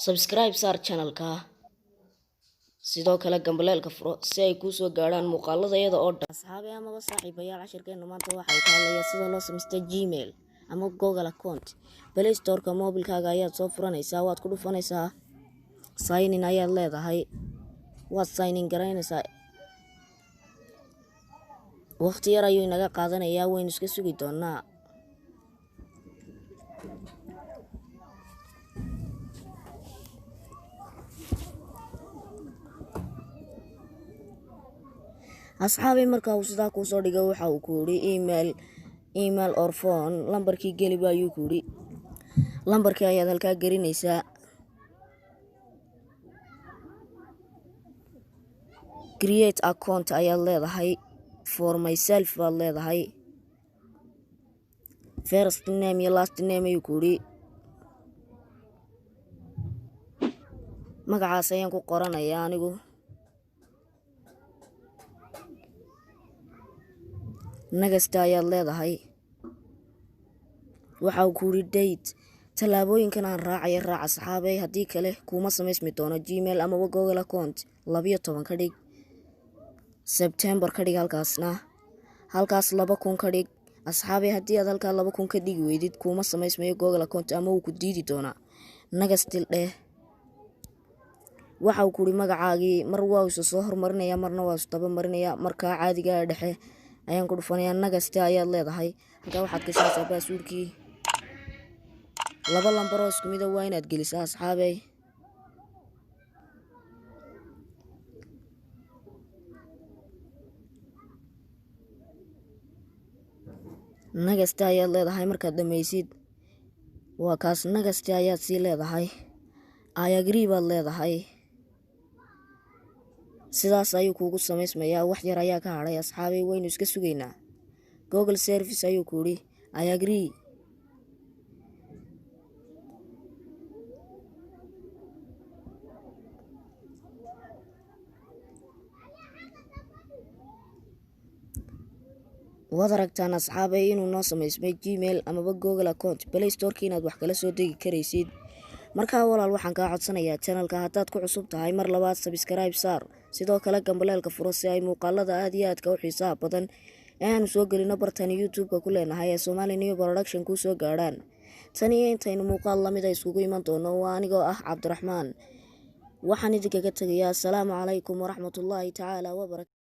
Subscribe saar channelka, sidoo kale gambaleelka furo si ay kuu soo gaadhaan muuqaaladayada oo dhan. Asxaabi amaba saaxiibayaal, cashirkeenu maanta waxa uu ka hadlayaa sida loo samaysta Gmail ama Google account. Play Storeka mobilkaaga ayaad soo furanaysaa, waad ku dhufanaysaa, sign in ayaad leedahay, waad sign in garaynaysaa. Waqti yar ayuu inaga qaadanayaa, waynu iska sugi doonaa. Asxaabi, marka uu sidaa kuusoo dhigo, waxa uu ku yidhi email or phone, lambarkii geliba ayuu ku yidhi. Lambarkii ayaad halkaa gelinaysaa. Create account ayaad leedahay, for myself baad leedahay. First name iyo last name ayuu ku yidhi. Magacaas ayaan ku qoranayaa anigu. Next ayaad leedahay. Waxa uu ku yidhi date. Tallaabooyinkan aan raacaya raac, asxaabey, haddii kale kuuma samaysmi doono Gmail amaba Google account. 12 ka dhig, Sebtembar ka dhig, halkaasna halkaas 2000 ka dhig. Asxaabey, haddii aad halkaa 2000 ka dhigi weydid, kuuma samaysmayo Google account ama wuu ku diidi doonaa. Next dheh. Waxa uu ku yidhi magacaagii. Mar waa isa soo hormarinaya, marna waa isu daba marinaya. Markaa caadiga ee dhexe ayaan ku dhufanayaa. Next ayaad leedahay. Halkaa waxaad gashanaysaa passwordkii. Laba lambar oo isku mida waa inaad gelisaa, asxaabey. Next ayaad leedahay. Markaad dhammaysid, waa kaas, next ayaad sii leedahay, I agree baad leedahay. Sidaas ayuu kuugu samaysmayaa. Wax yar ayaa ka hadhay, asxaabay, waynu iska sugaynaa. Google service ayuu ku yidhi, I agree. Waad aragtaan, asxaabay, inuu noo samaysmay Gmail amaba Google account. Play Storeki inaad wax kala soo degi karaysid. Markaa walaal, waxaan kaa codsanayaa, channelka haddaad ku cusub tahay, mar labaad subscribe saar, sidoo kale gambaleelka furo, si ay muuqaalada aad iyo aadka u xiisaha badan ee aanu soo gelino bartan YouTube-ka ku leenahay ee Somali New Production kuu soo gaadhaan. Tan iyo intaynu muuqaal lamid a iskugu iman doono, waa anigoo ah Cabdiraxmaan, waxaan idinkaga tegayaa asalaamu calaykum waraxmatullaahi tacaala wabarakatu.